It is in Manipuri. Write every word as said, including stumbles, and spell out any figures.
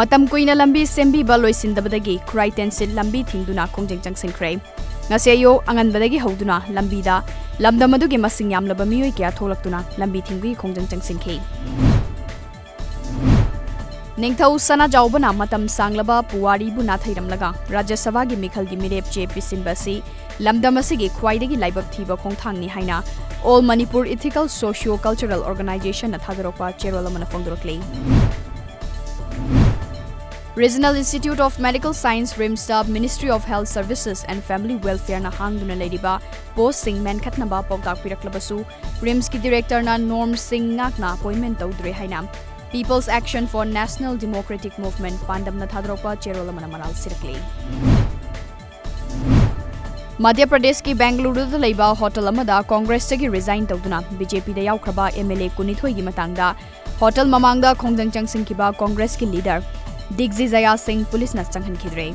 ꯃꯇꯝ ꯀꯨꯏꯅ ꯂꯝꯕꯤ ꯁꯦꯝꯕꯤꯕ ꯂꯣꯏꯁꯤꯟꯗꯕꯗꯒꯤ ꯈꯨꯔꯥꯏ ꯇꯦꯟꯁꯤꯠ ꯂꯝꯕꯤ ꯊꯤꯡꯗꯨꯅ ꯈꯣꯡꯖꯪ ꯆꯪꯁꯤꯟꯈ꯭ꯔꯦ꯫ ꯉꯁꯤ ꯑꯌꯨꯛ ꯑꯉꯟꯕꯗꯒꯤ ꯍꯧꯗꯨꯅ ꯂꯝꯕꯤꯗ ꯂꯝꯗꯝ ꯑꯗꯨꯒꯤ ꯃꯁꯤꯡ ꯌꯥꯝꯂꯕ ꯃꯤꯑꯣꯏ ꯀꯌꯥ ꯊꯣꯛꯂꯛꯇꯨꯅ ꯂꯝꯕꯤ ꯊꯤꯡꯕꯒꯤ ꯈꯣꯡꯖꯪ ꯆꯪꯁꯤꯟꯈꯤ꯫ ꯅꯤꯡꯊꯧ ꯁꯅꯥꯖꯥꯎꯕꯅ ꯃꯇꯝ ꯁꯥꯡꯂꯕ ꯄꯨꯋꯥꯔꯤꯕꯨ ꯅꯥꯊꯩꯔꯝꯂꯒ ꯔꯥꯖ꯭ꯌ ꯁꯚꯥꯒꯤ ꯃꯤꯈꯜꯒꯤ ꯃꯤꯔꯦꯞ ꯆꯦ ꯄꯤꯁꯤꯟꯕ ꯑꯁꯤ ꯂꯝꯗꯝ ꯑꯁꯤꯒꯤ ꯈ꯭ꯋꯥꯏꯗꯒꯤ ꯂꯥꯏꯕꯛ ꯊꯤꯕ ꯈꯣꯡꯊꯥꯡꯅꯤ ꯍꯥꯏꯅ All Manipur Ethical Socio-Cultural Organization-ꯅ ꯊꯥꯗꯣꯔꯛꯄ ꯆꯦꯔꯣꯜ ꯑꯃꯅ ꯐꯣꯡꯗꯣꯔꯛꯂꯤ꯫ Regional Institute of Medical Science, RIMS-ꯇ Ministry of Health Services and Family Welfare-ꯅ ꯍꯥꯡꯗꯨꯅ ꯂꯩꯔꯤꯕ post-ꯁꯤꯡ ꯃꯦꯟꯈꯠꯅꯕ ꯄꯥꯎꯇꯥꯛ ꯄꯤꯔꯛꯂꯕꯁꯨ, RIMS-ꯀꯤ director-ꯅ norms-ꯁꯤꯡ ꯉꯥꯛꯅ appointment ꯇꯧꯗ꯭ꯔꯦ ꯍꯥꯏꯅ People's Action for National Democratic Movement, ꯄꯥꯟꯗꯝꯅ ꯊꯥꯗꯣꯔꯛꯄ ꯆꯦꯔꯣꯜ ꯑꯃꯅ ꯃꯔꯥꯜ ꯁꯤꯔꯛꯂꯤ꯫ ꯃꯙ꯭ꯌ ꯄ꯭ꯔꯗꯦꯁꯀꯤ ꯕꯦꯡꯒꯂꯨꯔꯨꯗ ꯂꯩꯕ ꯍꯣꯇꯦꯜ ꯑꯃꯗ ꯀꯣꯡꯒ꯭ꯔꯦꯁꯇꯒꯤ resign ꯇꯧꯗꯨꯅ BJP-ꯗ ꯌꯥꯎꯈ꯭ꯔꯕ MLA ꯀꯨꯟꯅꯤꯊꯣꯏꯒꯤ ꯃꯇꯥꯡꯗ ꯍꯣꯇꯦꯜ ꯃꯃꯥꯡꯗ ꯈꯣꯡꯖꯪ ꯆꯪꯁꯤꯟꯈꯤꯕ ꯀꯣꯡꯒ꯭ꯔꯦꯁꯀꯤ leader ꯗꯤꯒꯖꯤꯖꯌꯥ ꯁꯤꯡ ꯄꯨꯂꯤꯁꯅ ꯆꯪꯍꯟꯈꯤꯗ꯭ꯔꯦ꯫